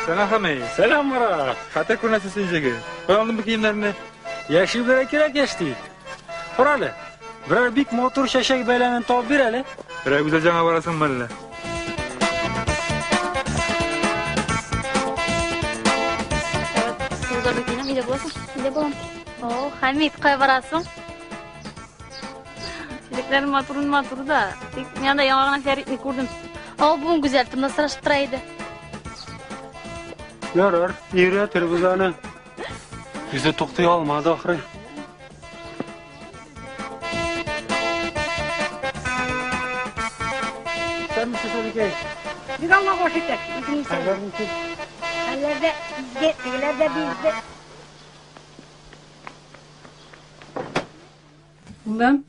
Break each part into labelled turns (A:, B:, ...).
A: Сәлам, Хамит.
B: Сәлам, Марат.
A: Хәтер күренәсең син, җегет. Кая алдың бу киемнәрне?
B: Яши белергә кирәк яшь дип. Кара әле. Берәр бик матур чәчәк бәйләмен табып бир әле.
A: Берәр гүзәл җанга барасыңмы әллә?
C: Өйдә буласың? Өйдә булам. О, Хамит, кая барасың? Чәчәкләр матурын матур да. Тик мин анда яңа гына Фәритне күрдем. О, бүген Гүзәл турында сорашып тора иде.
B: Ярар, өйрәтербез аны. Үзе туктый алмады ахры. Исәнмесез, әбекәй.
D: Бик Аллага шөкер. Үзең исән.
B: Хәлләр ничек?
D: Хәлләр дә изге, тегеләр дә бизде.
E: Улым,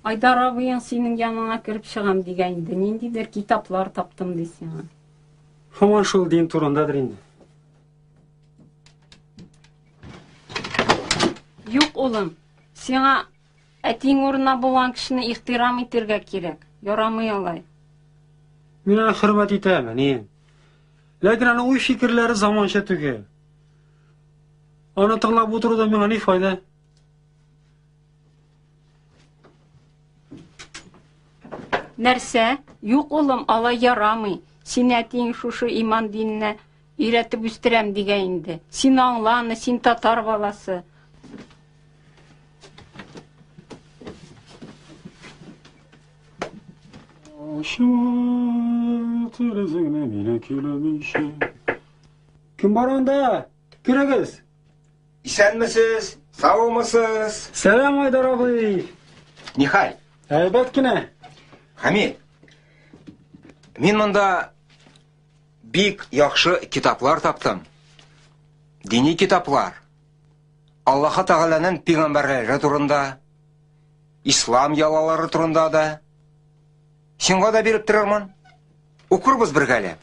E: Айдар абыең синең яныңа кереп чыгам дигән инде. Ниндидер китаплар таптым ди сиңа.
B: Һаман шул дин турындадыр инде.
E: Юк, улым, сиңа әтиң урынына булган кешене ихтирам итәргә кирәк. Ярамый алай.
B: Мин аны хөрмәт итәм, әнием. Ләкин аның уй-фикерләре заманча түгел. Аны тыңлап утырудан миңа ни файда?
E: Нәрсә? Юк, улым, алай ярамый. Син әтиең шушы иман диненә өйрәтеп үстерәм дигән инде. Син аңла аны, син татар баласы.
B: Кем бар анда? Керегез.
F: Исәнмесез, саумысыз?
B: Сәлам, Айдар абый.
F: Нихәл?
B: Әйбәт кенә.
F: Хамид, мин монда бик яхшы китаплар таптым. Дини китаплар. Аллаһы Тәгаләнең пәйгамбәрләре турында, ислам ялалары турында да. Сиңа да биреп торырмын. Укырбыз бергәләп.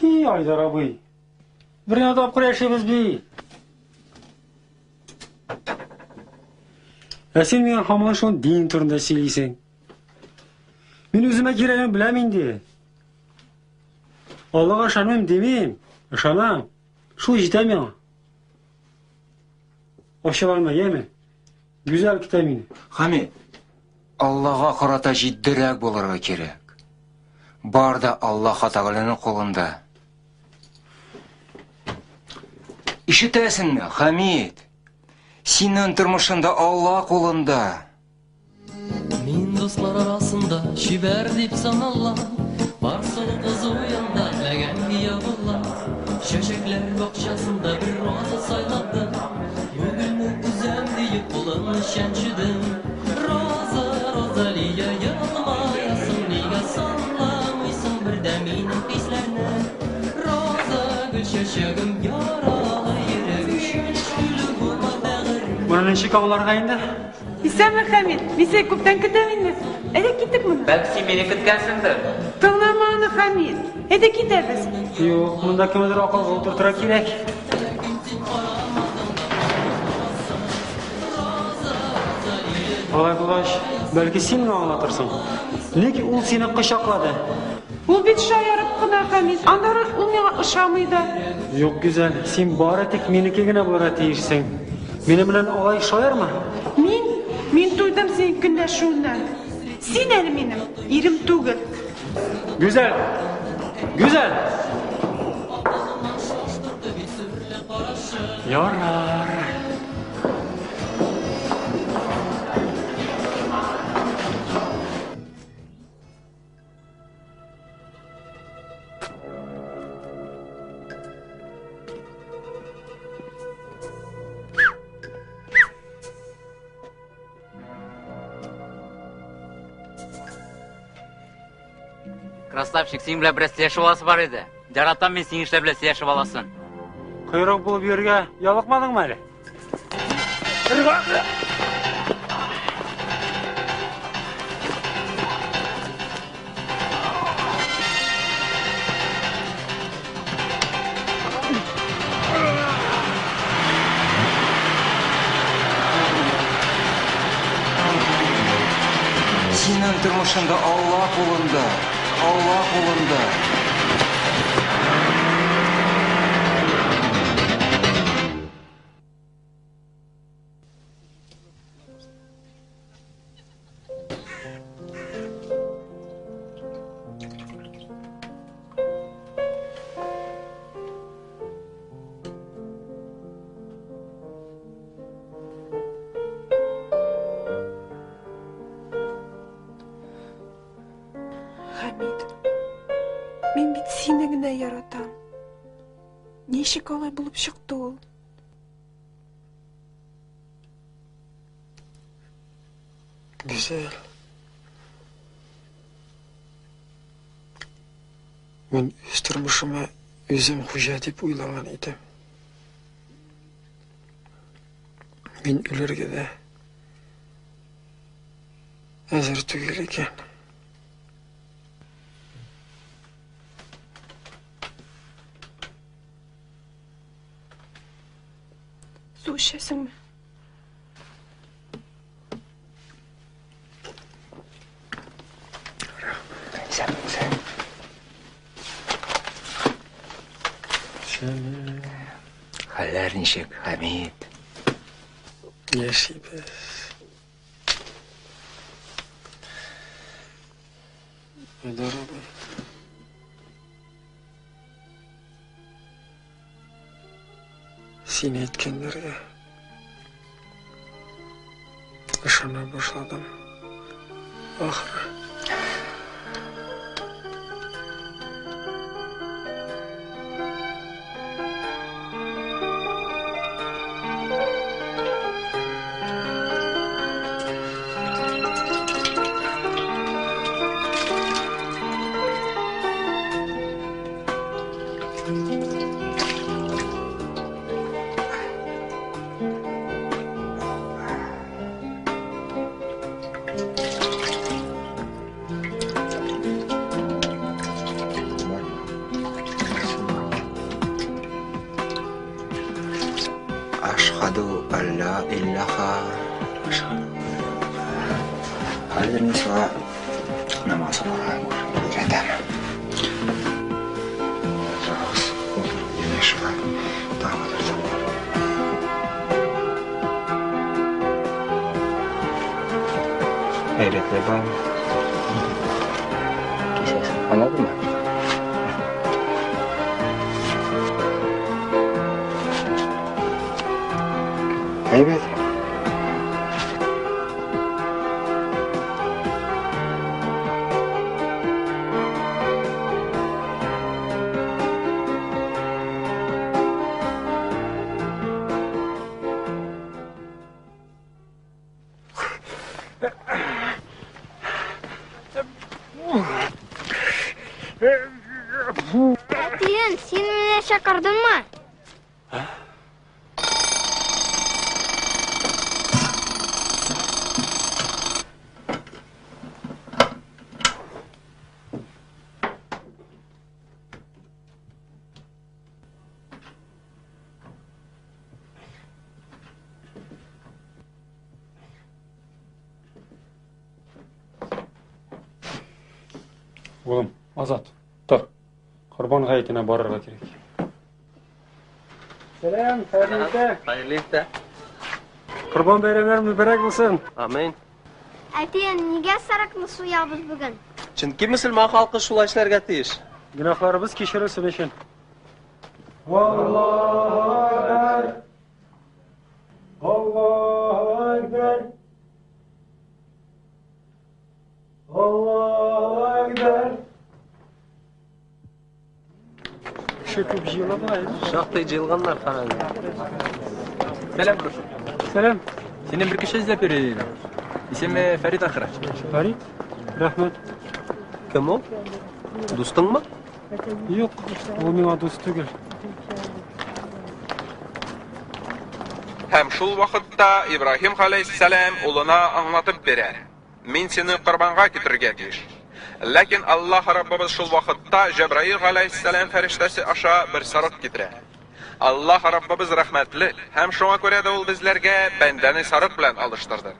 B: Һи, Айдар абый. Бер генә тапкыр яшибез бит. Ә син миңа һаман шул дин турында сөйлисең. Мин үземә кирәген беләм инде. Аллага ышанмыйм димим, ышанам. Шул җитә миңа. Ачуланма, яме. Гүзәл көтә мине.
F: Хамид, Аллага карата җитдирәк булырга кирәк. Бар да Аллаһ Тәгаләнең кулында. Ишетәсеңме, Хамид? Синең тормышында Алла кулында.
G: Мин дуслар арасында чибәр дип санала. Бар сылу кыз уенда мәгән кияү була. Чәчәкләр бакчасында бер роза сайладым. Бүген үк өзәм диеп кулымны чәнчедем. Роза, Розалия, елмаясың, нигә санламыйсың бер дә минем хисләрне? Роза, гөл чәчәгем, яралы йөрәгем, чүл булма бәгырем.
B: Моны ничек аңларга инде?
H: Исәнме, Хәмит? Мин сине күптән көтәм инде. Әйдә киттек моннан.
I: Бәлки син мине көткәнсеңдер?
H: Тыңлама аны, Хәмит. Әйдә китәбез.
B: Юк, монда кемнедер акылга утыртырга кирәк. Алай булгач, бәлки син миңа аңлатырсың. Ник ул сине кочаклады?
H: Ул бит шаярып кына, Хәмит. Аннары ул миңа ошамый да.
B: Юк, Гүзәл, син бары тик минеке генә булырга тиешсең. Минем белән алай шаярма.
H: Мин, мин туйдым синең көнләшүеңнән. Син әле минем ирем түгел.
B: Гүзәл! Гүзәл! Ярар.
I: Красавчик, синең белән бераз сөйләшеп аласы бар иде. Яратам мин синең эшләр белән сөйләшеп аласын.
B: Койрык булып йөрергә ялыкмадыңмы әле?
F: Синең тормышында Алла кулында, Алла кулында.
H: Ничек алай булып чыкты ул?
B: Гүзәл. Мин үз тормышыма үзем хуҗа дип уйлаган идем. Мин үләргә дә әзер түгел икән.
H: Су эчәсеңме?
F: Хәлләр ничек, Хәмит?
B: Яшибез. Айдар абый. Син әйткәннәргә ышана башладым. Ахыры.
F: Ашхаду алла иллаха. Хәзер мин сиңа намаз укырга өйрәтәм. Торыгыз, утыр, янә шулай. Тагын утыртам. Әйбәтләп ал. Кисәсең. Аңладыңмы? Әйбәт.
D: Әтием, син мине чакырдыңмы?
B: Улым, Азат, тор. Корбан гаетенә барырга кирәк. Сәлам, хәерле иртә.
G: Хәерле иртә.
B: Корбан бәйрәмнәре мөбарәк булсын.
G: Амин.
D: Әтием, нигә сарыкны суябыз бүген?
G: Чөнки мөселман халкы шулай эшләргә тиеш.
B: Гөнаһларыбыз кичерелсен өчен. Аллаһу акбар. Аллаһу акбар. Аллаһу акбар. Кеше күп җыела бугай.
G: Шактый җыелганнар, кара әле.
A: Сәлам, күрше.
B: Сәлам.
A: Синнән бер кеше эзләп йөри иде. Исеме Фәрит ахры.
B: Фәрит? Рәхмәт.
G: Кем ул? Дустыңмы?
B: Юк, ул миңа дус түгел.
J: Һәм шул вакытта Ибраһим галәйһиссәлам улына аңлатып бирә, Мин сине корбанга китерергә тиеш. Ләкин Аллаһ Раббыбыз шул вакытта Җәбраил галәйһиссәлам фәрештәсе аша бер сарык китерә. Аллаһ Раббыбыз рәхмәтле, һәм шуңа күрә дә ул безләргә бәндәне сарык белән алыштырды.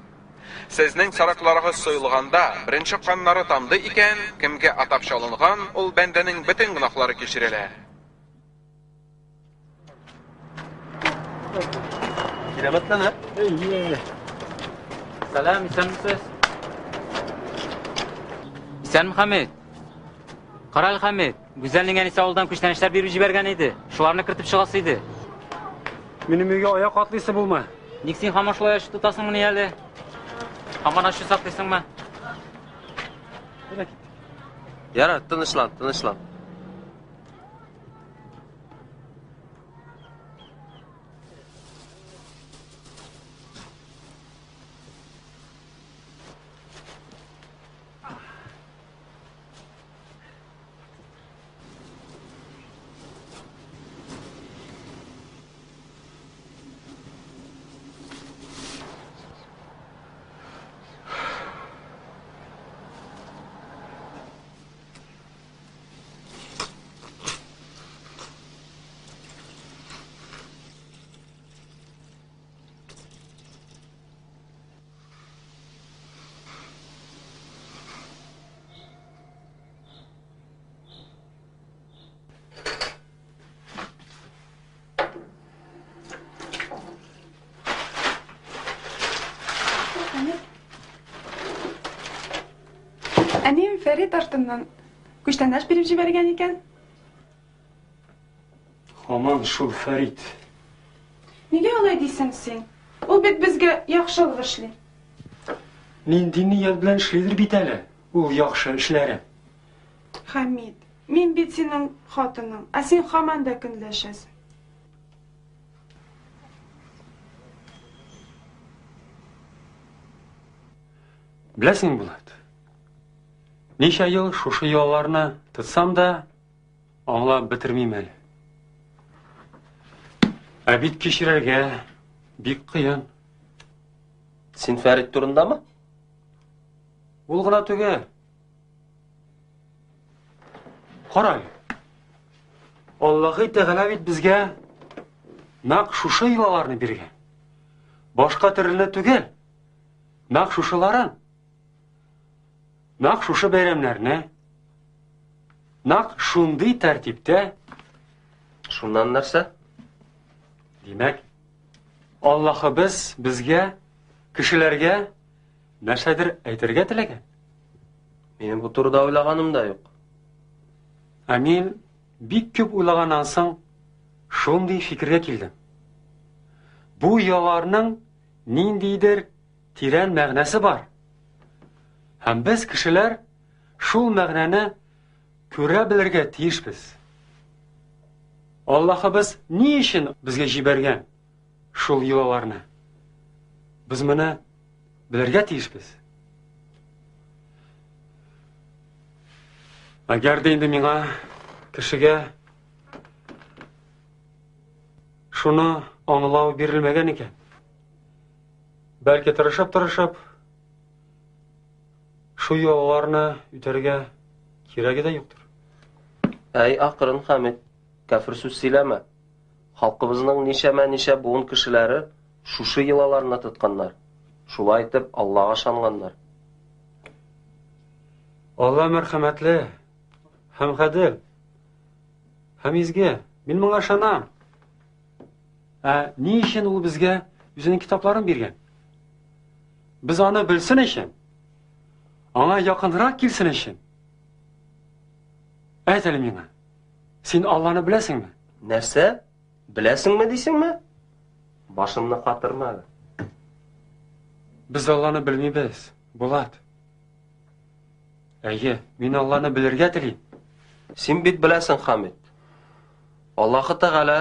J: Сезнең сарыкларыгыз суелганда, беренче каннары тамды икән, кемгә атап чалынган, ул бәндәнең бөтен гөнаһлары кичерелә.
G: Кирәмәтләнә.
B: Әйе.
I: Сәлам, исәнмесез? Исәнме, Хәмит? Карале, Хәмит, Гүзәлнең әнисе авылдан күчтәнәчләр биреп җибәргән иде. Шуларны кертеп чыгасы иде.
B: Минем өйгә аяк атлыйсы булма.
I: Ник син һаман шулай ачу тотасыңмыни әле? Һаман ачу саклыйсыңмы?
G: Ярар, тынычлан, тынычлан.
H: Фәрит артыннан күчтәнәч биреп җибәргән икән.
B: Һаман шул Фәрит.
H: Нигә алай дисең син? Ул бит безгә яхшылык эшли.
B: Нинди ният белән эшлидер бит әле ул яхшы эшләрен.
H: Хәмит, мин бит синең хатының, ә син һаман да көнләшәсең.
B: Беләсеңме, Булат, ничә ел шушы йолаларны тотсам да, аңлап бетермим әле. Ә бит кичерергә бик кыен.
G: Син Фәрит турындамы?
B: Ул гына түгел. Кара әле. Аллаһы Тәгалә бит безгә нәкъ шушы йолаларны биргән. Башка төрле түгел. Нәкъ шушыларын. Нәкъ шушы бәйрәмнәрне. Нәкъ шундый тәртиптә.
G: Шуннан нәрсә?
B: Димәк, Аллаһыбыз безгә, кешеләргә нәрсәдер әйтергә теләгән.
G: Минем бу турыда уйлаганым да юк.
B: Ә мин бик күп уйлаганнан соң шундый фикергә килдем. Бу йолаларның ниндидер тирән мәгънәсе бар. Һәм без, кешеләр, шул мәгънәне күрә белергә тиешбез. Аллаһыбыз ни өчен безгә җибәргән шул йолаларны? Без моны белергә тиешбез. Әгәр дә инде миңа кешегә шуны аңлау бирелмәгән икән, бәлки тырышып-тырышып шул йолаларны үтәргә кирәге дә юктыр.
G: Әй, акрын, Хәмит, кәфер сүз сөйләмә. Халкыбызның ничәмә-ничә буын кешеләре шушы йолаларны тотканнар. Шулай итеп, Аллага ышанганнар.
B: Алла мәрхәмәтле һәм гадел һәм изге. Мин моңа ышанам. Ә ни өчен ул безгә үзенең китапларын биргән? Без аны белсен өчен, аңа якынрак килсен өчен. Әйт әле миңа, син Алланы беләсеңме?
G: Нәрсә? Беләсеңме дисеңме? Башымны катырма әле.
B: Без Алланы белмибез, Булат. Әйе, мин Алланы белергә телим.
G: Син бит беләсең, Хамит. Аллаһы Тәгалә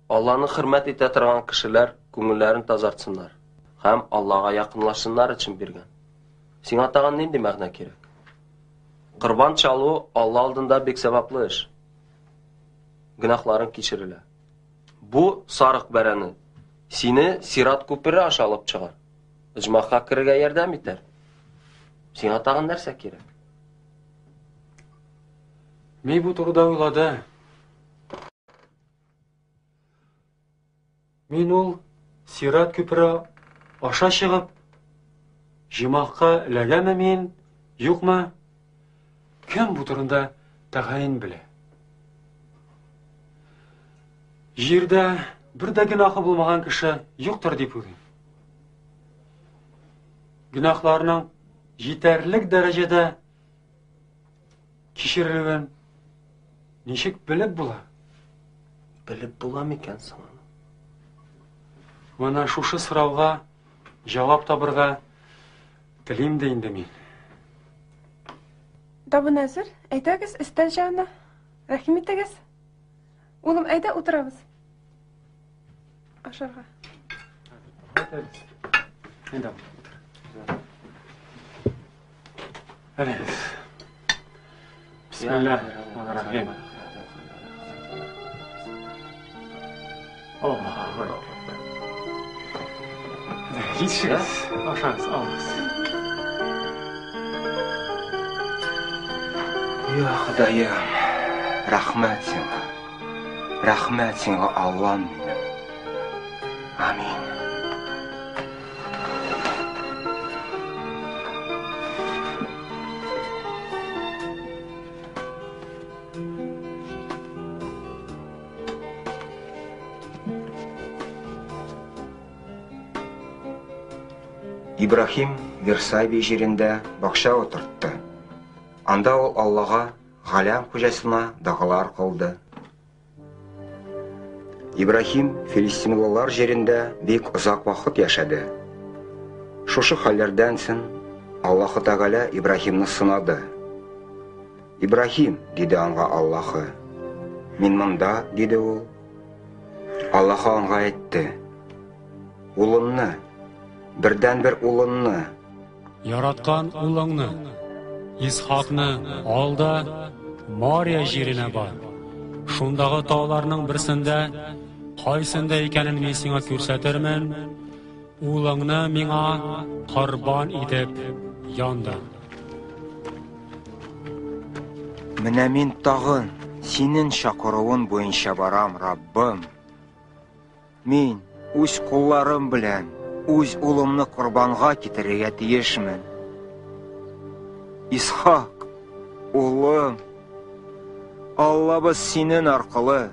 G: Алланы хөрмәт итә торган кешеләр күңелләрен тазартсыннар һәм Аллага якынлашсыннар өчен биргән. Сиңа тагын нинди мәгънә кирәк? Корбан чалу Алла алдында бик саваплы эш. Гөнаһларың кичерелә. Бу сарык бәрәне сине сират күпере аша алып чыгар. Оҗмахка керергә ярдәм итәр. Сиңа тагын нәрсә кирәк?
B: Мин бу турыда уйлады. Мин ул сират күпере аша чыгып, җимахка эләгәме мин, юкмы? Кем бу турында тәгаен белә? Җирдә бер дә гөнаһы булмаган кеше юктыр дип уйлыйм. Гөнаһларның җитәрлек дәрәҗәдә кичерелүен ничек белеп була?
G: Белеп була микән соң аны?
B: Менә шушы сорауга җавап табырга телим дә инде мин.
H: Табын әзер. Әйдәгез, өстәл җанына. Рәхим итегез. Улым, әйдә утырабыз. Ашарга.
B: Әйдә, утыр. Әйдә. Бисмиллаһир-рахманир-рахим. Аллаһу акбар. Җитешегез, ашагыз, алыгыз.
F: Я Ходаем, рәхмәт сиңа. Рәхмәт сиңа, Аллам минем. Амин. Ибраһим Версавий җирендә бакча утыртты. Анда ул Аллага, Галәм хуҗасына догалар кылды. Ибраһим филистимлылар җирендә бик озак вакыт яшәде. Шушы хәлләрдән соң Аллаһы Тәгалә Ибраһимны сынады. Ибраһим, диде аңа Аллаһы. Мин монда, диде ул. Аллаһы аңа әйтте. Улымны, бердәнбер улымны,
B: Яраткан улыңны, Исхакны ал да Мория җиренә бар. Шундагы тауларның берсендә, кайсында икәнен мин сиңа күрсәтермен, улыңны миңа корбан итеп яндыр.
F: Менә мин тагын синең чакыруың буенча барам, Раббым. Мин үз кулларым белән үз улымны корбанга китерергә тиешмен. Исхак, улым, Аллабыз синең аркылы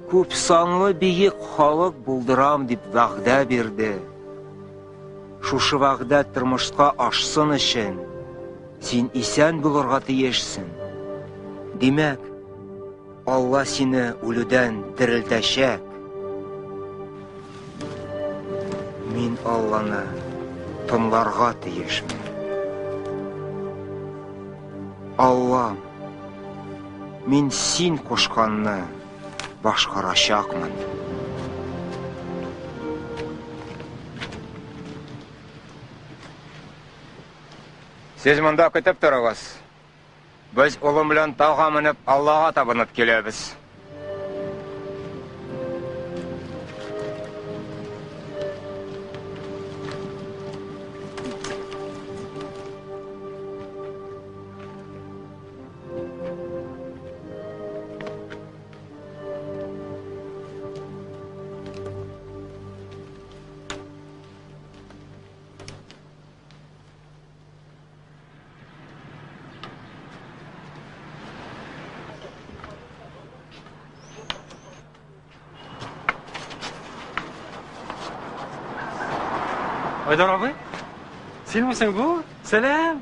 F: күп санлы биек халык булдырам дип вәгъдә бирде. Шушы вәгъдә тормышка ашсын өчен син исән булырга тиешсең. Димәк, Алла сине үлүдән терелтәчәк. Мин Алланы тыңларга тиешмен. Аллам, мин син кушканны башкарачакмын. Сез монда көтеп торыгыз. Без улым белән тауга менеп, Аллага табынып киләбез.
B: Айдар абый, синмесең бу? Сәлам!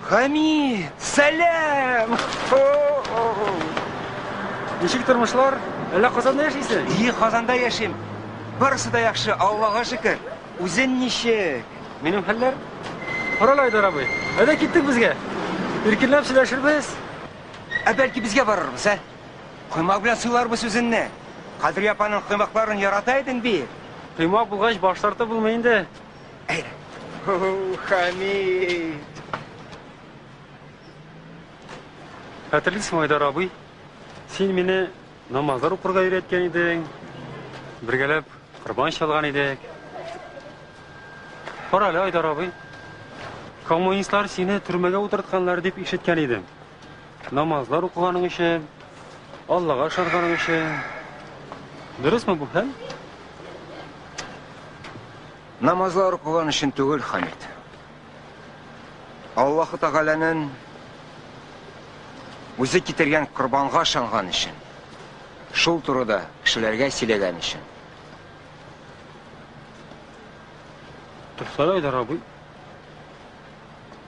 F: Хамид, сәлам!
B: Ничек тормышлар? Әллә Казанда яшисең?
F: Ие, Казанда яшим. Барысы да яхшы, Аллага шөкер. Үзең ничек?
B: Минем хәлләр? Карале, Айдар абый. Әйдә киттек безгә. Иркенләп сөйләшербез.
F: Ә бәлки безгә барырбыз, ә? Коймак белән сыйларбыз үзеңне. Кадрия апаның коймакларын ярата идең бит.
B: Коймак булгач, баш тартып булмый инде.
F: Әйдә. Хамид.
B: Хәтерлисеңме, Айдар абый? Син мине намазлар укырга өйрәткән идең. Бергәләп корбан чалган идек. Кара әле, Айдар абый. Коммунистлар сине төрмәгә утыртканнар дип ишеткән идем. Намазлар укыганың өчен, Аллага ышанганың өчен. Дөресме бу хәл?
F: Намазлар укыган өчен түгел, Хамид. Аллаһы Тәгаләнең үзе китергән корбанга ышанган өчен. Шул турыда кешеләргә сөйләгән өчен.
B: Туктале, Айдар абый.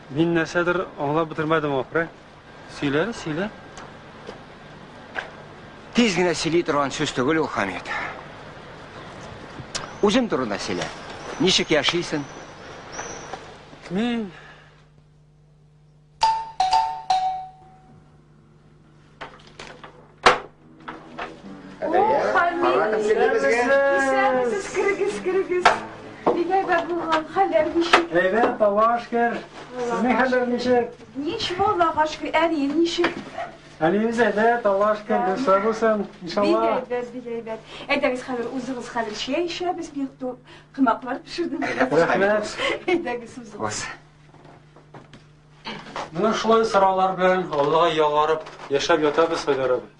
B: Мин нәрсәдер аңлап бетермәдем ахры. Сөйлә әле, сөйлә.
F: Тиз генә сөйли торган сүз түгел ул, Хамид. Үзең турында сөйлә. Ничек яшисең?
B: Мин
H: Исәнмесез, керегез, керегез. Бик әйбәт булган, хәлләр ничек?
B: Әйбәт, Аллага шөкер. Сезнең хәлләр ничек?
H: Ничего, Аллага шөкер. Әнием ничек?
B: Әниебез әйбәт, Аллага шөкер, дөрес булсын, иншалла.
H: Бик әйбәт, бик әйбәт. Әйдәгез хәзер узыгыз, хәзер чәй эчәбез, бик туп коймаклар пешердем.
B: Рәхмәт.
H: Әйдәгез узыгыз.
B: Менә шулай сораулар белән Аллага ялварып яшәп ятабыз, Айдар абый.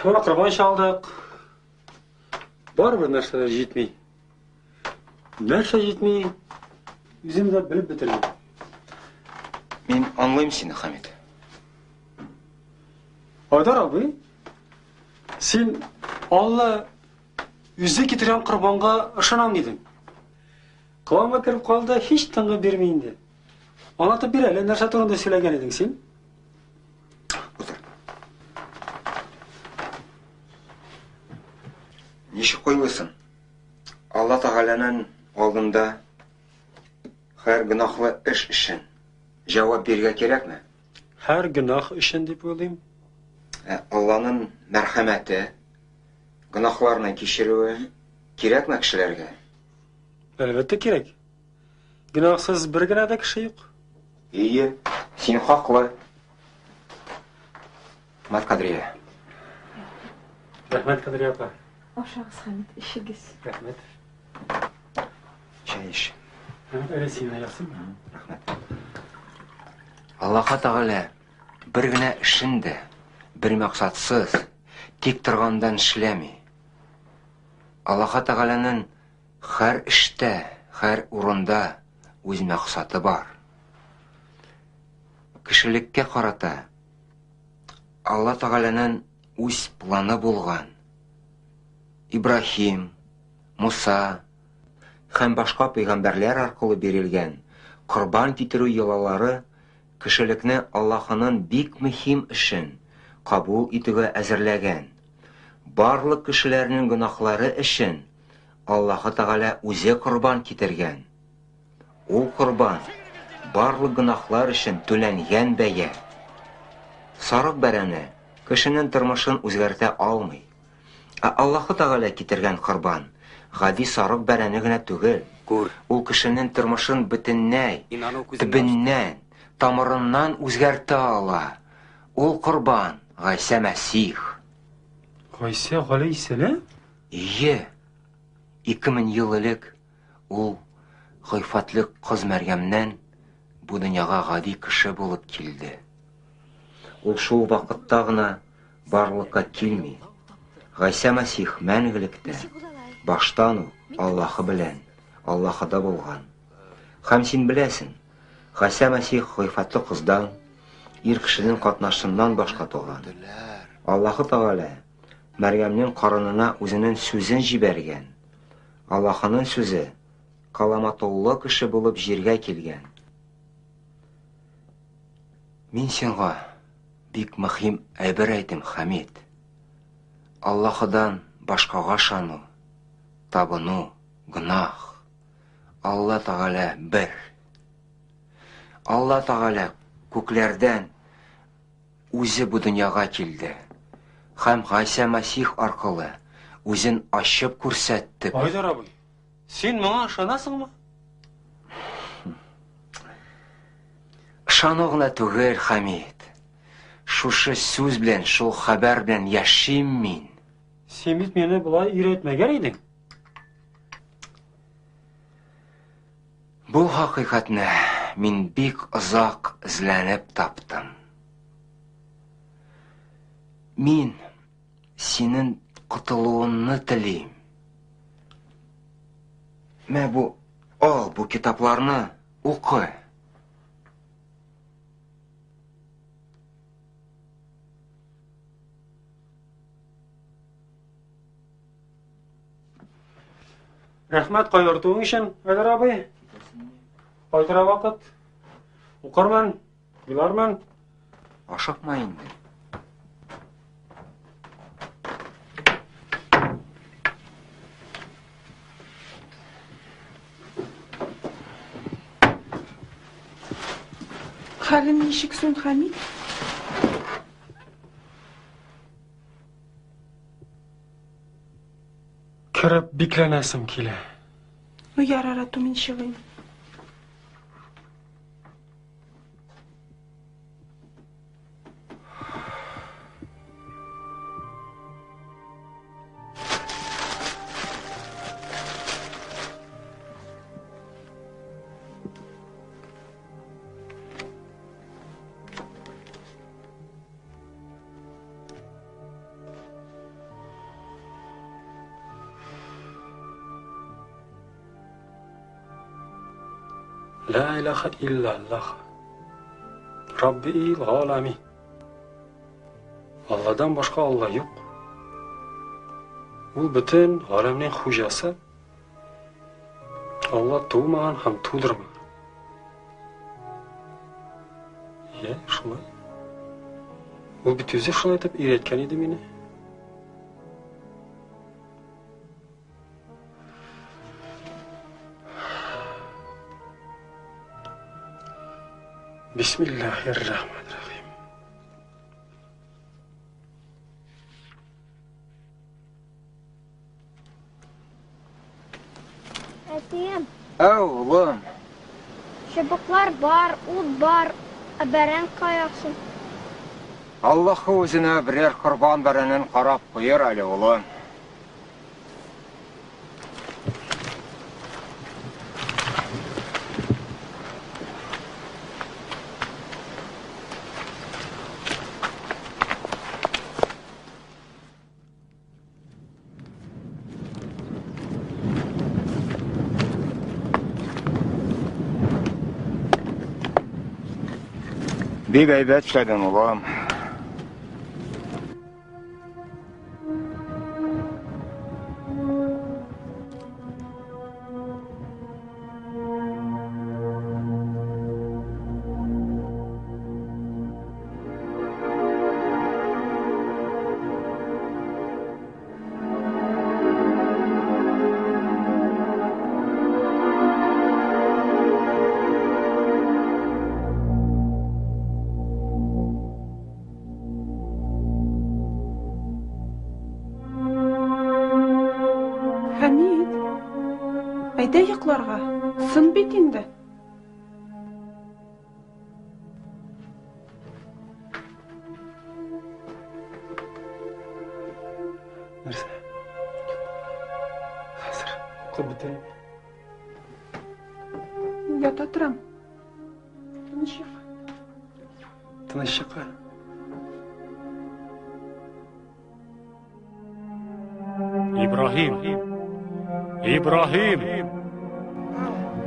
B: Менә корбан чалдык. Барыбер нәрсәләр җитми. Нәрсә җитми, үзем дә белеп бетермим.
F: Мин аңлыйм сине, Хамид.
B: Айдар абый, син Алла үзе китергән корбанга ышанам дидең. Колагыма кереп калды, һич тынгы бирми инде. Аңлатып бир әле, нәрсә турында сөйләгән идең син?
F: Утыр. Ничек уйлыйсың? Алла Тәгаләнең алдында һәр гөнаһлы эш өчен җавап бирергә кирәкме?
B: Һәр гөнаһ өчен дип уйлыйм.
F: Ә Алланың мәрхәмәте, гөнаһларны кичерүе кирәкме кешеләргә?
B: Әлбәттә кирәк. Гөнаһсыз бер генә дә кеше юк.
F: Ие, син хаклы. Рәхмәт, Кадрия.
B: Рәхмәт, Кадрия апа.
H: Ашагыз, Хәмит, эчегез.
B: Рәхмәт.
F: Чәй эч.
B: Әле син ясыйм.
F: Рәхмәт. Аллаһ Тәгалә бер генә эшен дә бер максатсыз, тик торгандан эшләми. Аллаһ Тәгаләнең һәр эштә, һәр урында үз максаты бар. Кешелеккә карата Алла Тәгаләнең үз планы булган. Ибраһим, Муса һәм башка пәйгамбәрләр аркылы бирелгән корбан китерү йолалары кешелекне Аллаһының бик мөһим эшен кабул итүгә әзерләгән. Барлык кешеләрнең гөнаһлары өчен Аллаһы Тәгалә үзе корбан китергән. Ул корбан барлык гөнаһлар өчен түләнгән бәя. Сарык бәрәне кешенең тормышын үзгәртә алмый. Ә Аллаһы Тәгалә китергән корбан гади сарык бәрәне генә түгел.
I: Күр.
F: Ул кешенең тормышын бөтенләй,
I: Инан күзеңне
F: төбеннән, тамырыннан үзгәртә ала. Ул корбан Гайсә Мәсих.
B: Гайсә галәйһиссәлам?
F: Ие. 2000 ел элек ул гыйффәтле кыз Мәрьямнән бу дөньяга гади кеше булып килде. Ул шул вакытта гына барлыкка килми. Гайсә Мәсих мәңгелектә баштан ук Аллаһы белән Аллаһыда булган. Һәм син беләсең, Гайсә Мәсих гыйффәтле кыздан, ир кешенең катнашыннан башка туган. Аллаһы Тәгалә Мәрьямнең карынына үзенең сүзен җибәргән. Аллаһының сүзе каламатуллы кеше булып җиргә килгән. Мин сиңа бик мөһим әйбер әйтим, Хамид. Аллаһыдан башкага ышану, табыну гөнаһ. Алла Тәгалә бер. Алла Тәгалә күкләрдән үзе бу дөньяга килде. Һәм Гайсә Мәсих аркылы үзен ачып күрсәтте.
B: Айдар абый, син моңа ышанасыңмы?
F: Ышану гына түгел, Хамид. Шушы сүз белән, шул хәбәр белән яшим мин.
B: Син бит мине болай өйрәтмәгән идең.
F: Бу хакыйкатьне мин бик озак эзләнеп таптым. Мин синең котылуыңны телим. Мә бу, ал бу китапларны, укы.
B: Рәхмәт кайгыртуың өчен, Айдар абый. Кайтыра вакыт. Укырмын, уйлармын.
F: Ашыкма инде.
H: Хәлең ничек соң, Хәмит?
B: Кереп бикләнәсем килә.
H: Ну, ярар, ату мин чыгыйм.
B: Ла илаха иллаллах. Раббил галами. Алладан башка Алла юк. Ул бөтен галәмнең хуҗасы. Алла тумаган һәм тудырмаган. Әйе, шулай. Ул бит үзе шулай итеп өйрәткән иде мине. Бисмиллахир-рахманир-рахим.
D: Әтием.
F: Әу, улым.
D: Чыбыклар бар, ут бар, ә бәрән кая соң?
F: Аллаһы үзенә берәр корбан бәрәнен карап куер әле, улым. Бик әйбәт эшләдең, улым.
H: Хәмит, әйдә йокларга. Сын бит инде.
B: Нәрсә? Хәзер укып бетерим.
H: Ята торам. Тыныч йокы.
B: Тыныч йокы.
K: Ибраһим! Ибраһим!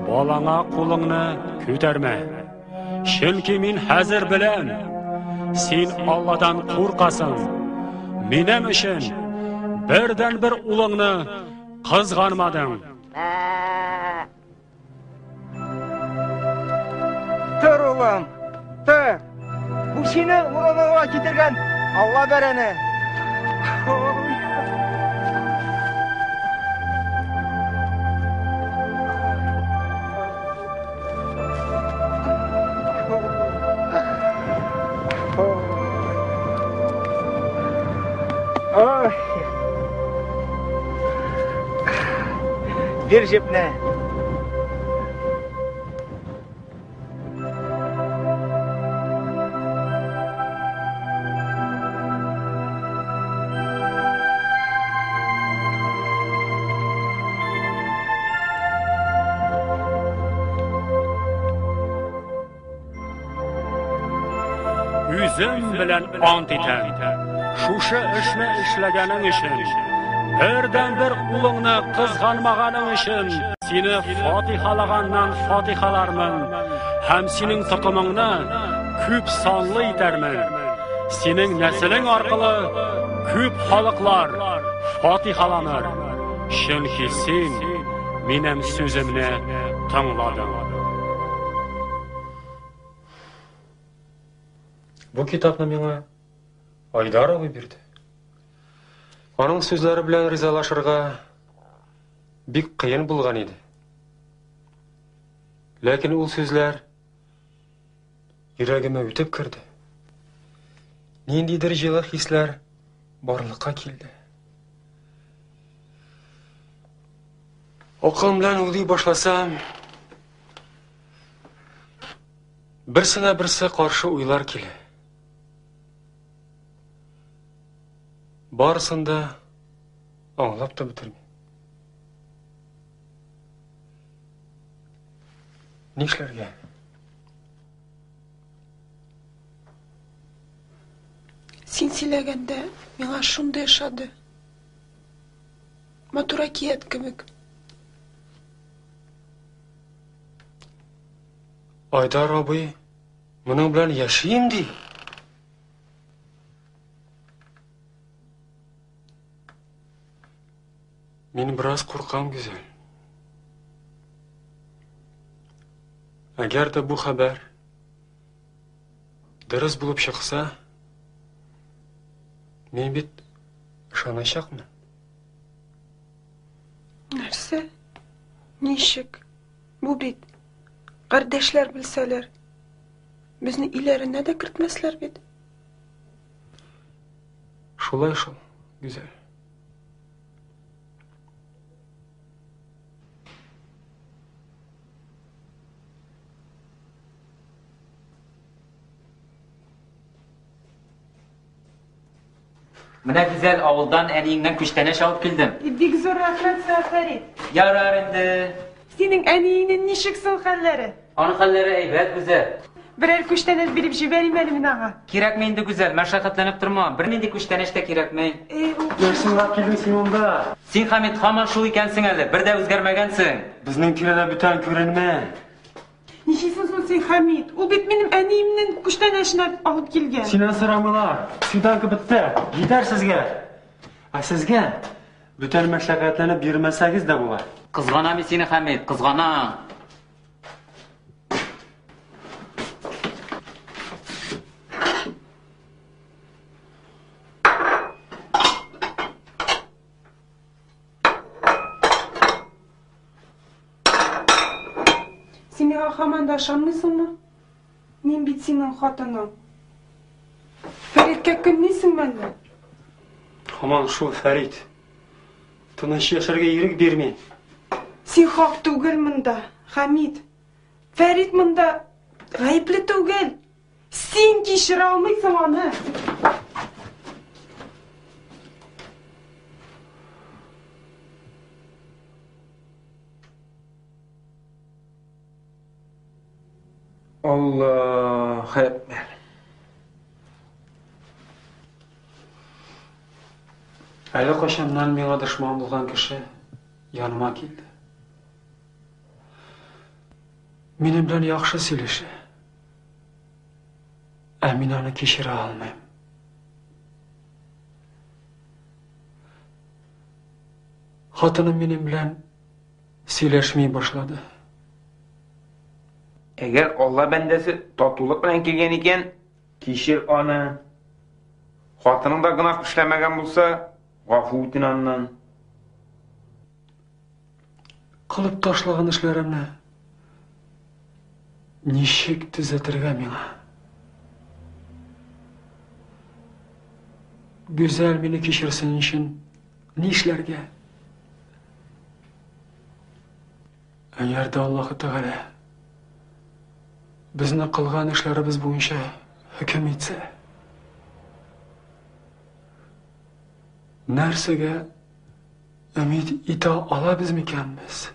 K: Балаңа кулыңны күтәрмә. Чөнки мин хәзер беләм, син Алладан куркасың. Минем өчен бердән-бер улыңны кызганмадың.
F: Тор, улым, тор. Бу синең урыныңа китергән Алла бәрәне. Ой. Бир җепне.
K: Үзем белән ант итәм. Шушы эшне эшләгәнең өчен, бердән-бер улыңны кызганмаганың өчен сине фатихалаганнан фатихалармын һәм синең токымыңны күп санлы итәрмен. Синең нәселең аркылы күп халыклар фатихаланыр. Чөнки син минем сүземне тыңладың.
B: Бу китапны миңа Айдар абый бирде. Аның сүзләре белән ризалашырга бик кыен булган иде. Ләкин ул сүзләр йөрәгемә үтеп керде. Ниндидер җылы хисләр барлыкка килде. Акылым белән уйлый башласам, берсенә берсе каршы уйлар килә. Барысын да аңлап та бетермим. Нишләргә?
H: Син сөйләгәндә миңа шундый ошады. Матур әкият кебек.
B: Айдар абый моның белән яшим ди. Мин бераз куркам, Гүзәл. Әгәр дә бу хәбәр Дөрес булып чыкса, мин бит ышаначакмын.
H: Нәрсә? Ничек? Бу бит кардәшләр белсәләр, безне өйләренә дә кертмәсләр бит.
B: Шулай шул, Гүзәл.
I: Менә Гүзәл, авылдан әниеңнән күчтәнәч алып килдем.
H: Бик зур рәхмәт сиңа, Фәрит.
I: Ярар инде.
H: Синең әниеңнең ничек соң хәлләре?
I: Аның хәлләре әйбәт, Гүзәл.
H: Берәр күчтәнәч биреп җибәрим әле мин аңа.
I: Кирәкми инде, Гүзәл, мәшәкатьләнеп торма. Бернинди күчтәнәч тә кирәкми.
B: Нәрсә уйлап килдең син монда?
I: Син, Хәмит, һаман шул икәнсең әле, бер дә үзгәрмәгәнсең.
B: Безнең тирәдә бүтән күренмә.
H: Ничисең соң син, Хәмит? Ул бит минем әниемнең күчтәнәчен алып килгән.
B: Синнән сорамыйлар. Свиданка бетте. Җитәр сезгә. Ә сезгә бүтән мәшәкатьләнеп йөрмәсәгез дә була.
I: Кызганам мин сине, Хәмит, кызганам.
H: Син миңа һаман да ышанмыйсыңмы? Мин бит синең хатының. Фәриткә көнлисеңме әллә?
B: Һаман шул Фәрит. Тыныч яшәргә ирек бирми.
H: Син хак түгел монда, Хәмит. Фәрит монда гаепле түгел. Син кичерә алмыйсың аны.
J: Аллаһу әкбәр.
B: Әле кайчаннан миңа дошман булган кеше яныма килде. Минем белән яхшы сөйләшә. Ә мин аны кичерә алмыйм. Хатыным минем белән сөйләшми башлады.
J: Әгәр Алла бәндәсе татулык белән килгән икән, кичер аны. Хатының да гөнаһ эшләмәгән булса, гафу үтен аннан.
B: Кылып ташлаган эшләремне ничек төзәтергә миңа? Гүзәл мине кичерсен өчен нишләргә? Әгәр дә Аллаһы Тәгалә безне кылган эшләребез буенча хөкем итсә, нәрсәгә өмид итә алабыз микән без?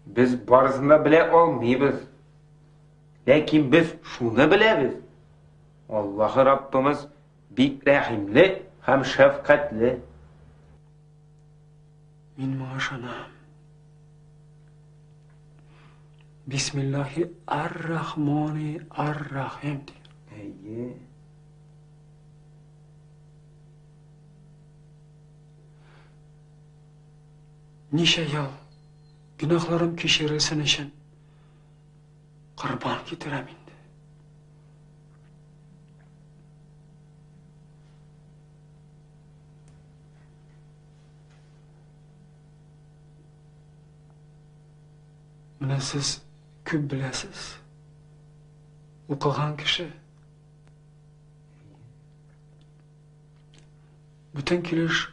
J: Без барысын да белә алмыйбыз. Ләкин без шуны беләбез. Аллаһы Раббымыз бик рәхимле һәм шәфкатьле.
B: Мин моңа ышанам. Бисмиллахи ар-Рахмани ар-Рахим.
J: Әйе.
B: Ничә ел гөнаһларым кичерелсен өчен корбан китерәм инде. Менә сез күп беләсез. Укыган кеше. Бүтән килеш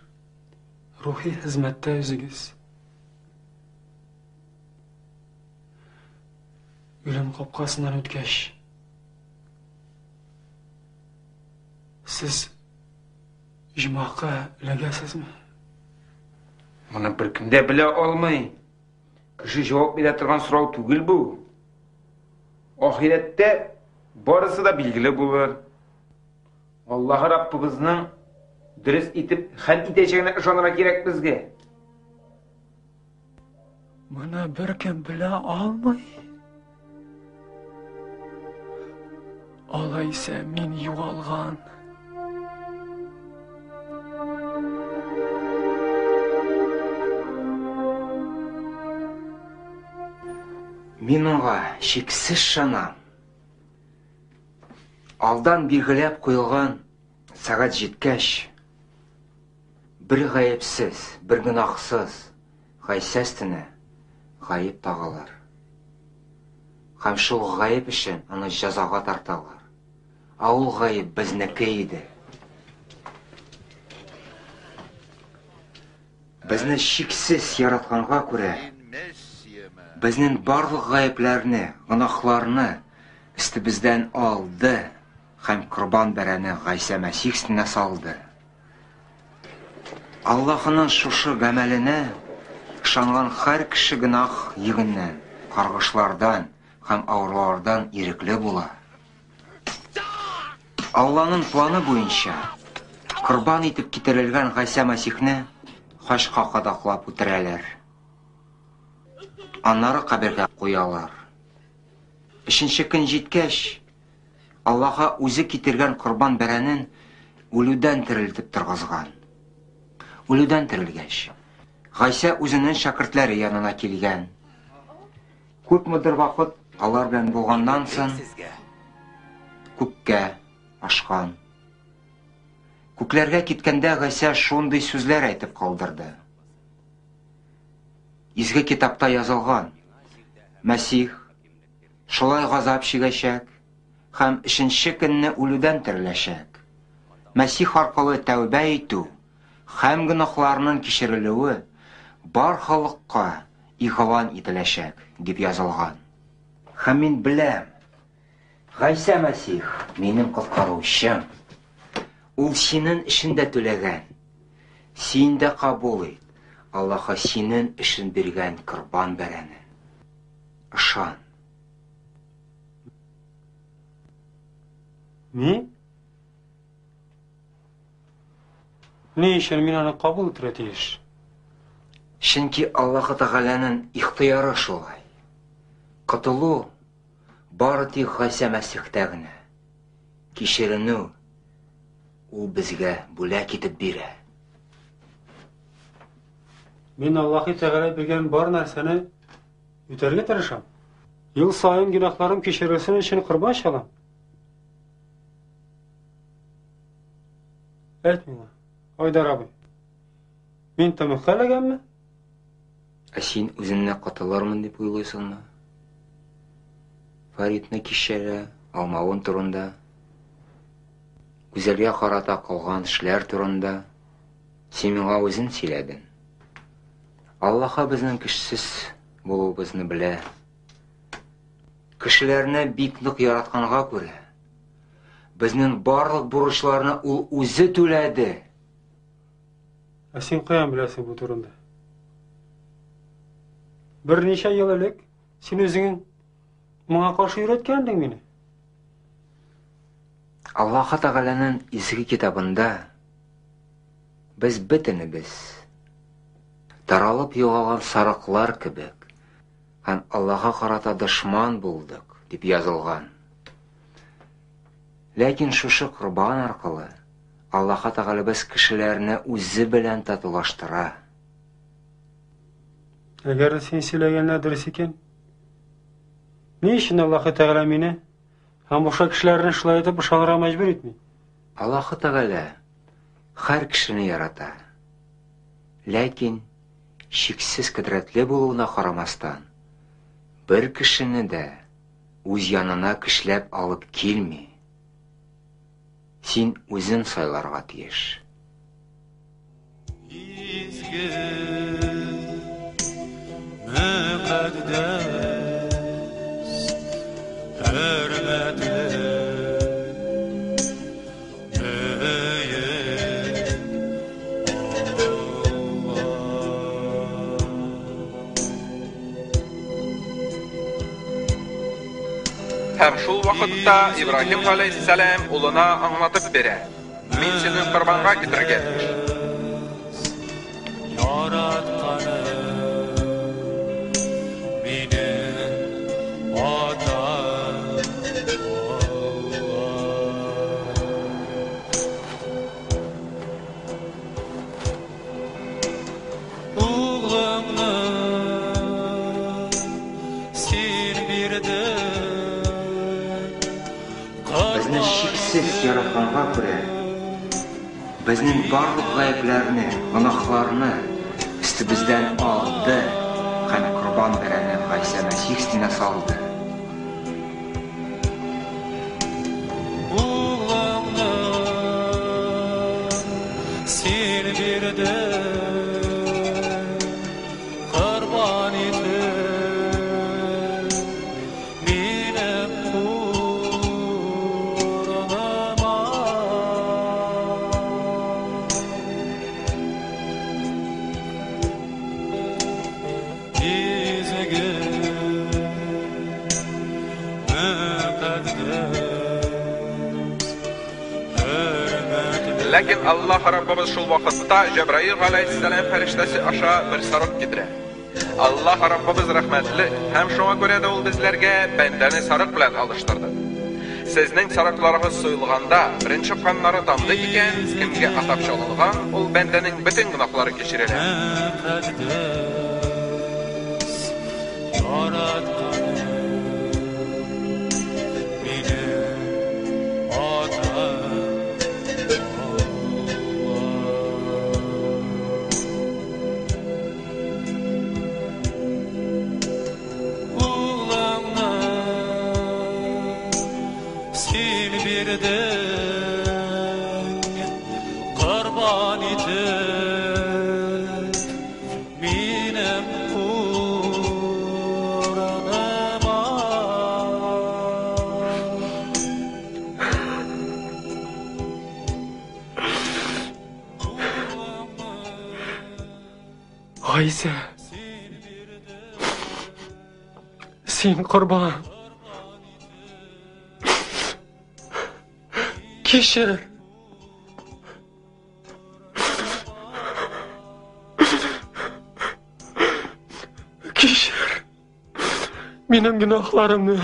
B: рухи хезмәттә үзегез. Үлем капкасыннан үткәч, сез җомакка эләгәсезме?
J: Моны беркем дә белә алмый. Кеше җавап бирә торган сорау түгел бу. Ахирәттә барысы да билгеле булыр. Аллаһы Раббыбызның дөрес итеп хәл итәчәгенә ышанырга кирәк безгә.
B: Моны беркем белә алмый. Алайса мин югалган.
F: Мин аңа чиксез ышанам. Алдан билгеләп куелган сәгать җиткәч, бер гаепсез, бер гөнаһсыз Гайсә өстенә гаеп тагалар. Һәм шул гаеп өчен аны җәзага тарталар. Ә ул гаеп безнеке иде. Безне чиксез яратканга күрә, безнең барлык гаепләрне, гөнаһларны өстебездән алды һәм корбан бәрәне Гайсә Мәсих өстенә салды. Аллаһының шушы гамәленә ышанган һәр кеше гөнаһ йөгеннән, каргышлардан һәм авырулардан ирекле була. Алланың планы буенча, корбан итеп китерелгән Гайсә Мәсихне хачка кадаклап үтерәләр. Аннары кабергә куялар. Өченче көн җиткәч, Аллаһы үзе китергән корбан бәрәнен үлүдән терелтеп торгызган. Үлүдән терелгәч, Гайсә үзенең шәкертләре янына килгән. Күпмедер вакыт алар белән булганнан соң, күккә ашкан. Күкләргә киткәндә Гайсә шундый сүзләр әйтеп калдырды. Изге китапта язылган, Мәсих шулай газап чигәчәк һәм өченче көнне үлүдән тереләчәк. Мәсих аркылы тәүбә итү һәм гөнаһларның кичерелүе бар халыкка игълан ителәчәк, дип язылган. Һәм мин беләм, Гайсә Мәсих минем коткаручым. Ул синең өчен дә түләгән. Син дә кабул ит Аллаһы синең өчен биргән корбан бәрәнен. Ышан.
B: Ни? Ни өчен мин аны кабул итәргә тиеш?
F: Чөнки Аллаһы Тәгаләнең ихтыяры шулай. Котылу бары тик Гайсә Мәсихтә генә. Кичеренү ул безгә бүләк итеп бирә.
B: Мин Аллаһы Тәгалә биргән бар нәрсәне үтәргә тырышам. Ел саен гөнаһларым кичерелсен өчен корбан чалам. Әйт миңа, Айдар абый. Мин тәмугка эләгәмме?
F: Ә син үзеңне котылырмын дип уйлыйсыңмы? Фаридны кичерә алмавын турында, Гүзәлгә карата кылган эшләр турында син миңа үзең сөйләдең. Аллаһы безнең көчсез булуыбызны белә. Кешеләрне бик нык яратканга күрә, безнең барлык бурычларны ул үзе түләде.
B: Ә син каян беләсең бу турында? Берничә ел элек син үзең моңа каршы өйрәткәндең мине.
F: Аллаһы Тәгаләнең изге китабында без бөтенебез таралып югалган сарыклар кебек һәм Аллаһка карата дошман булдык дип язылган. Ләкин шушы корбан аркылы Аллаһы Тәгаләбез кешеләрне үзе белән татулаштыра.
B: Әгәр син сөйләгәннәр дөрес икән, ни өчен Аллаһы Тәгалә мине һәм башка кешеләрне шулай итеп ышанырга мәҗбүр итми?
F: Аллаһы Тәгалә һәр кешене ярата. Ләкин чиксез кодрәтле булуына карамастан, бер кешене дә үз янына көчләп алып килми. Син үзең сайларга тиеш.
L: Изге, мөкатдәс, хөрмәтле, бөек Алла.
J: Һәм шул вакытта Ибраһим галәйһиссәлам улына аңлатып бирә, Мин сине корбанга китерергә тиеш.
L: Яратканым минем Атам Алла. Углыңны син бирдең.
F: Безне чиксез Чиксез яратканга күрә, безнең барлык гаепләрне, гөнаһларны өстебездән алды һәм корбан бәрәне Гайсә Мәсих өстенә салды.
L: Улыңны син бирдең, корбан итеп, минем урыныма. Изге, мөкатдәс,
J: Ләкин Аллаһ Раббыбыз шул вакытта Җәбраил галәйһиссәлам фәрештәсе аша бер сарык китерә. Аллаһ Раббыбыз рәхмәтле һәм шуңа күрә дә ул безләргә бәндәне сарык белән алыштырды. Сезнең сарыкларыгыз суелганда, беренче каннары тамды икән, кемгә атап чалынган, ул бәндәнең бөтен гөнаһлары кичерелә.
L: Мөкатдәс, яратканым, минем Атам Улыңны син бирдең, корбан итеп, минем урыныма.
B: Гайсә. Син корбан. Кичер. Кичер. Минем гөнаһларымны.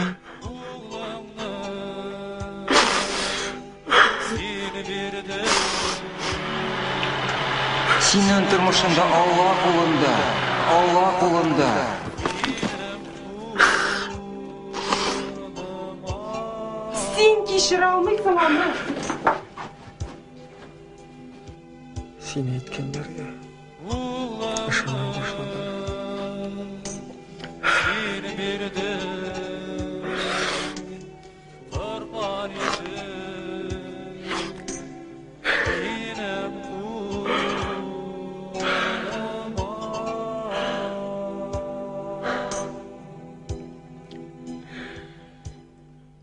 F: Синең тормышыңда Алла кулында, Алла кулында.
H: Син кичерә алмыйсың аны.
B: Син әйткәннәргә ышана башладым.
L: Син бирдең, корбан итеп, минем урыныма.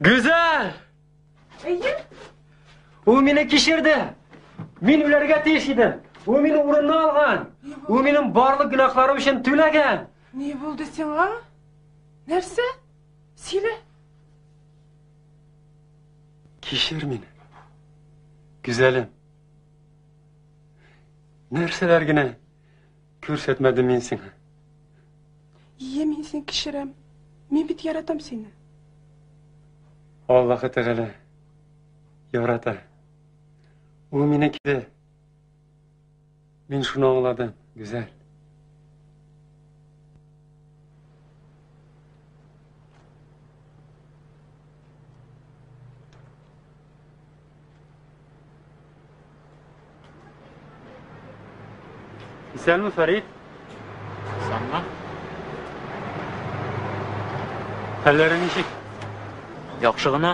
B: Гүзәл!
H: Әйе?
B: Ул мине кичерде. Мин үләргә тиеш идем. Ул мине урынына алган. Ул минем барлык гөнаһларым өчен түләгән.
H: Ни булды сиңа? Нәрсә? Сөйлә.
B: Кичер мине. Гүзәлем. Нәрсәләр генә күрсәтмәдем мин сиңа.
H: Ие, мин сине кичерәм. Мин бит яратам сине.
B: Аллаһы Тәгалә ярата. Ул мине киде. Мин шуны аңладым, Гүзәл. Исәнме, Фәрит?
I: Исәнме?
B: Хәлләрең ничек?
I: Яхшы гына.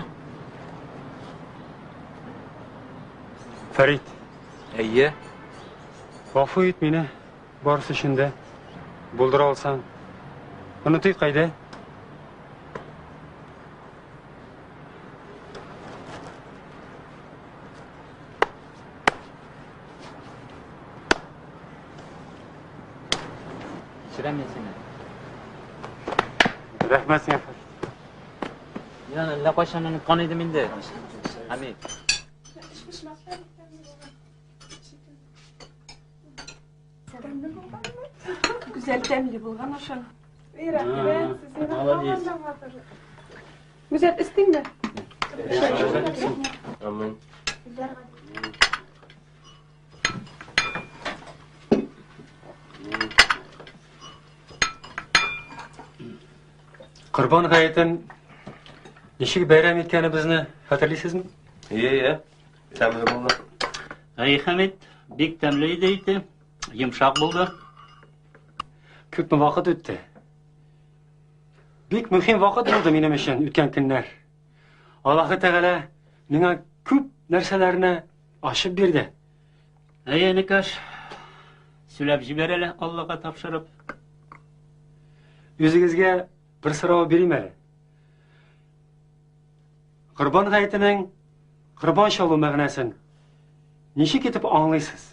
B: Фәрит.
A: Әйе.
B: Гафу ит мине, барысы өчен дә. Булдыра алсаң. Онытыйк әйдә.
I: Кичерәм мин сине.
B: Рәхмәт сиңа, Фәрит.
I: Мин аны әллә кайчан оныткан идем инде. Хәмит.
H: Гүзәл тәмле булган ашың.
B: Рәхмәт,
H: Молодец. Гүзәл, эстеңме?
G: Амин.
B: Корбан гаетен ничек бәйрәм иткәнебезне хәтерлисезме?
G: Ие, ие. Тәмле булды.
M: Әй, Хәмит, бик тәмле иде ите. Йомшак булды.
B: Күпме вакыт үтте. Бик мөһим вакыт булды минем өчен үткән көннәр. Аллаһы Тәгалә миңа күп нәрсәләрне ачып бирде.
M: Әй, энекәш, сөйләп җибәр әле Аллага тапшырып.
B: Үзегезгә бер сорау бирим әле. Корбан гаетенең корбан чалу мәгънәсен ничек итеп аңлыйсыз?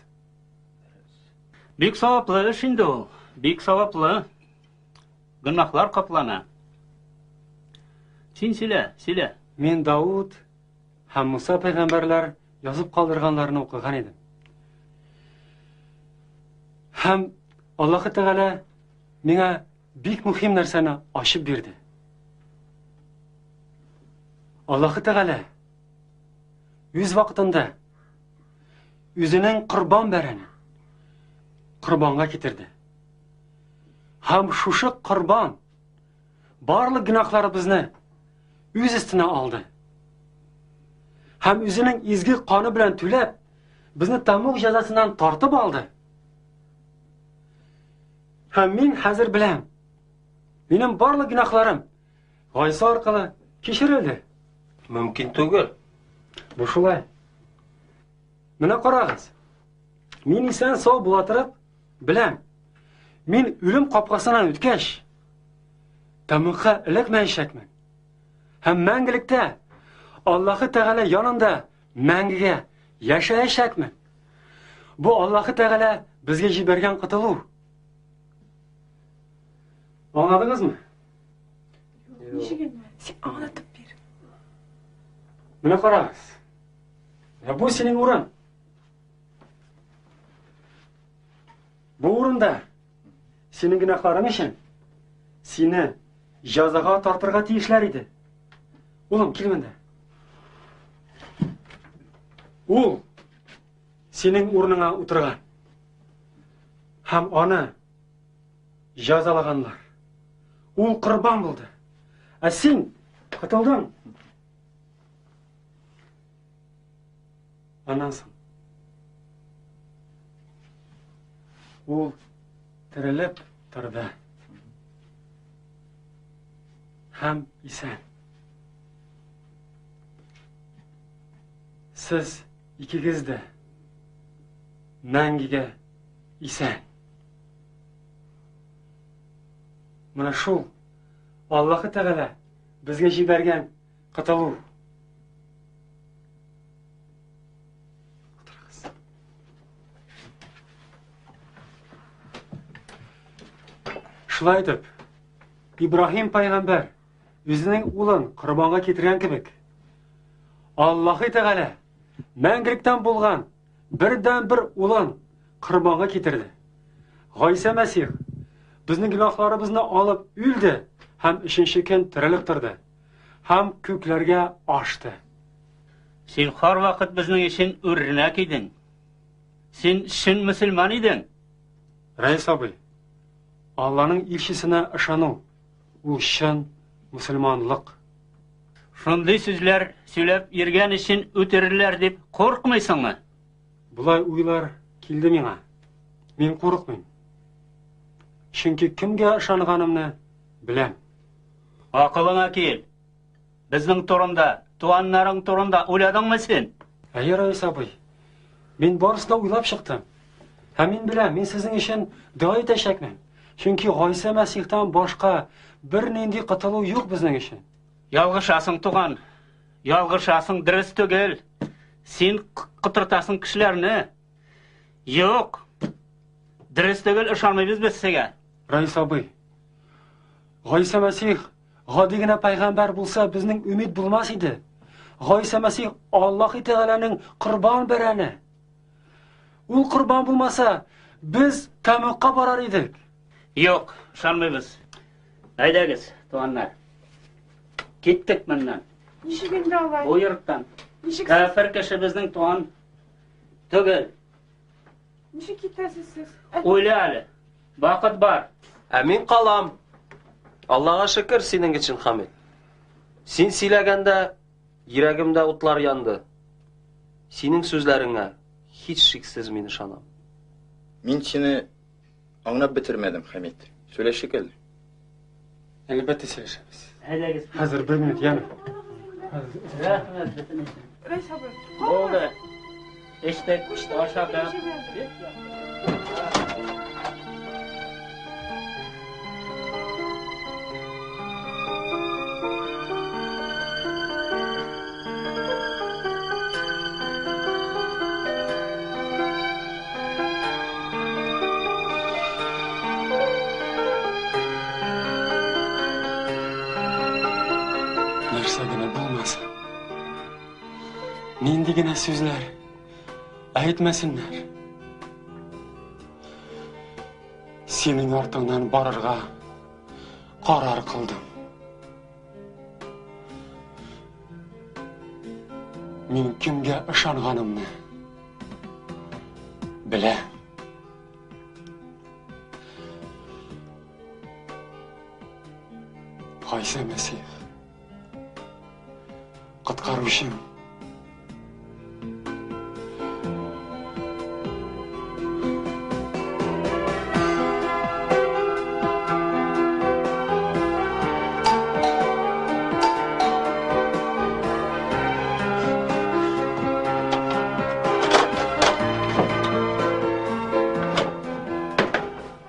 M: Бик саваплы эш инде ул. Бик саваплы. Гөнаһлар каплана. Син сөйлә, сөйлә.
B: Мин Дауд һәм Муса пәйгамбәрләр язып калдырганнарны укыган идем. Һәм Аллаһы Тәгалә миңа бик мөһим нәрсәне ачып бирде. Аллаһы Тәгалә үз вакытында үзенең корбан бәрәне корбанга китерде. Һәм шушы корбан барлык гөнаһларыбызны үз өстенә алды. Һәм үзенең изге каны белән түләп, безне тәмуг җәзасыннан тартып алды. Һәм мин хәзер беләм, минем барлык гөнаһларым Гайса аркылы кичерелде.
G: Мөмкин түгел.
B: Бу шулай. Менә карагыз. Мин исән сау була торып, беләм. Мин үлем капкасыннан үткәч, тәмугка эләкмәячәкмен. Һәм мәңгелектә Аллаһы Тәгалә янында мәңгегә яшәячәкмен. Бу Аллаһы Тәгалә безгә җибәргән котылу. Аңладыгызмы?
H: Ничек инде? Син аңлатып бир.
B: Менә карагыз. Менә бу синең урын. Бу урында синең гөнаһларың өчен сине җәзага тартырга тиешләр иде. Улым, кил монда. Ул синең урыныңа утырган. Һәм аны җәзалаганнар. Ул корбан булды. Ә син котылдың. Аннан соң ул терелеп торды. Һәм исән. Сез икегез дә мәңгегә исән. Менә шул Аллаһы Тәгалә безгә җибәргән котылу. Шулай итеп, Ибраһим пайгамбәр үзенең улын корбанга китергән кебек, Аллаһы Тәгалә мәңгелектән булган бердән-бер улын корбанга китерде. Гайсә Мәсих безнең гөнаһларыбызны алып үлде һәм өченче көн терелеп торды һәм күкләргә ашты.
M: Син һәрвакыт безнең өчен үрнәк идең. Син чын мөселман идең.
B: Рәис абый, Алланың илчесенә ышану ул чын мөселманлык.
M: Шундый сүзләр сөйләп йөргән өчен үтерерләр дип куркмыйсыңмы?
B: Болай уйлар килде миңа. Мин курыкмыйм. Чөнки кемгә ышанганымны беләм.
M: Акылыңа кил. Безнең турында, туганнарың турында уйладыңмы син?
B: Әйе, Раис абый. Мин барысын да уйлап чыктым. Һәм мин беләм, мин сезнең өчен дога итәчәкмен. Чөнки Гайсә Мәсихтан башка бернинди котылу юк безнең өчен.
M: Ялгышасың, туган. Ялгышасың, дөрес түгел. Син котыртасың кешеләрне. Юк. Дөрес түгел, ышанмыйбыз без сезгә.
B: Раис абый, Гайсә Мәсих гади генә пайгамбәр булса, безнең өмид булмас иде. Гайсә Мәсих Аллаһ Тәгаләнең корбан бәрәне. Ул корбан булмаса, без тәмугка барар идек.
M: Юк, ышанмыйбыз. Әйдәгез, туганнар. Киттек моннан.
H: Ничек инде алай?
M: Бу йорттан.
H: Ничек
M: Кафир кеше безнең туган түгел.
H: Ничек китәсез сез?
M: Уйла әле. Вакыт бар.
G: Ә мин калам. Аллага шөкер синең өчен, Хамит. Син сөйләгәндә йөрәгемдә утлар янды. Синең сүзләреңә һичшиксез мин ышанам.
N: Мин сине аңлап бетермәдем, Хәмит. Сөйләшик әле.
B: Әлбәттә сөйләшәбез.
M: Әйдәгез.
B: Хәзер бер минут, яме.
M: Рәхмәт бөтен өчен.
H: Рәис абый.
M: Булды. Эчтек, ашадык.
B: Нәрсә генә булмасын. Нинди генә сүзләр әйтмәсеннәр. Синең артыңнан барырга карар кылдым. Мин кемгә ышанганымны беләм. Гайсә Мәсих, коткаручым.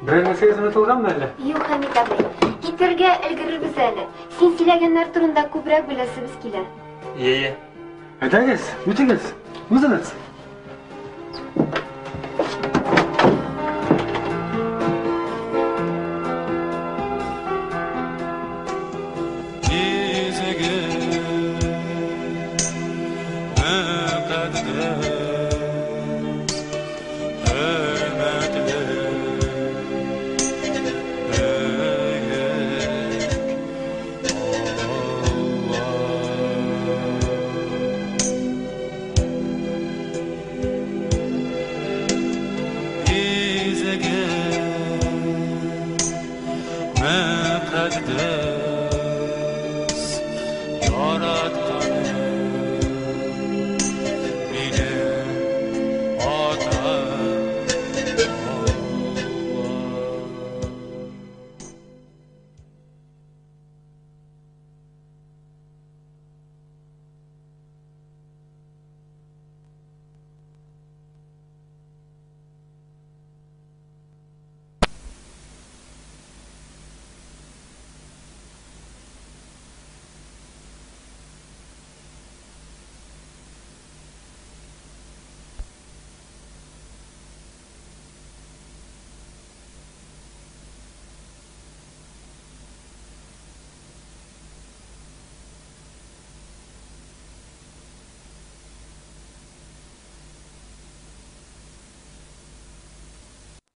B: Берәр нәрсәгез онытылганмы әллә?
O: Юк, Хәмит абый. Китәргә өлгерербез әле. Син сөйләгәннәр турында күбрәк беләсебез килә.
G: Йә, йә.
B: Әйдәгез, үтегез, узыгыз.
L: Изге, мөкатдәс, хөрмәтле, бөек Алла. Изге, мөкатдәс, яраткан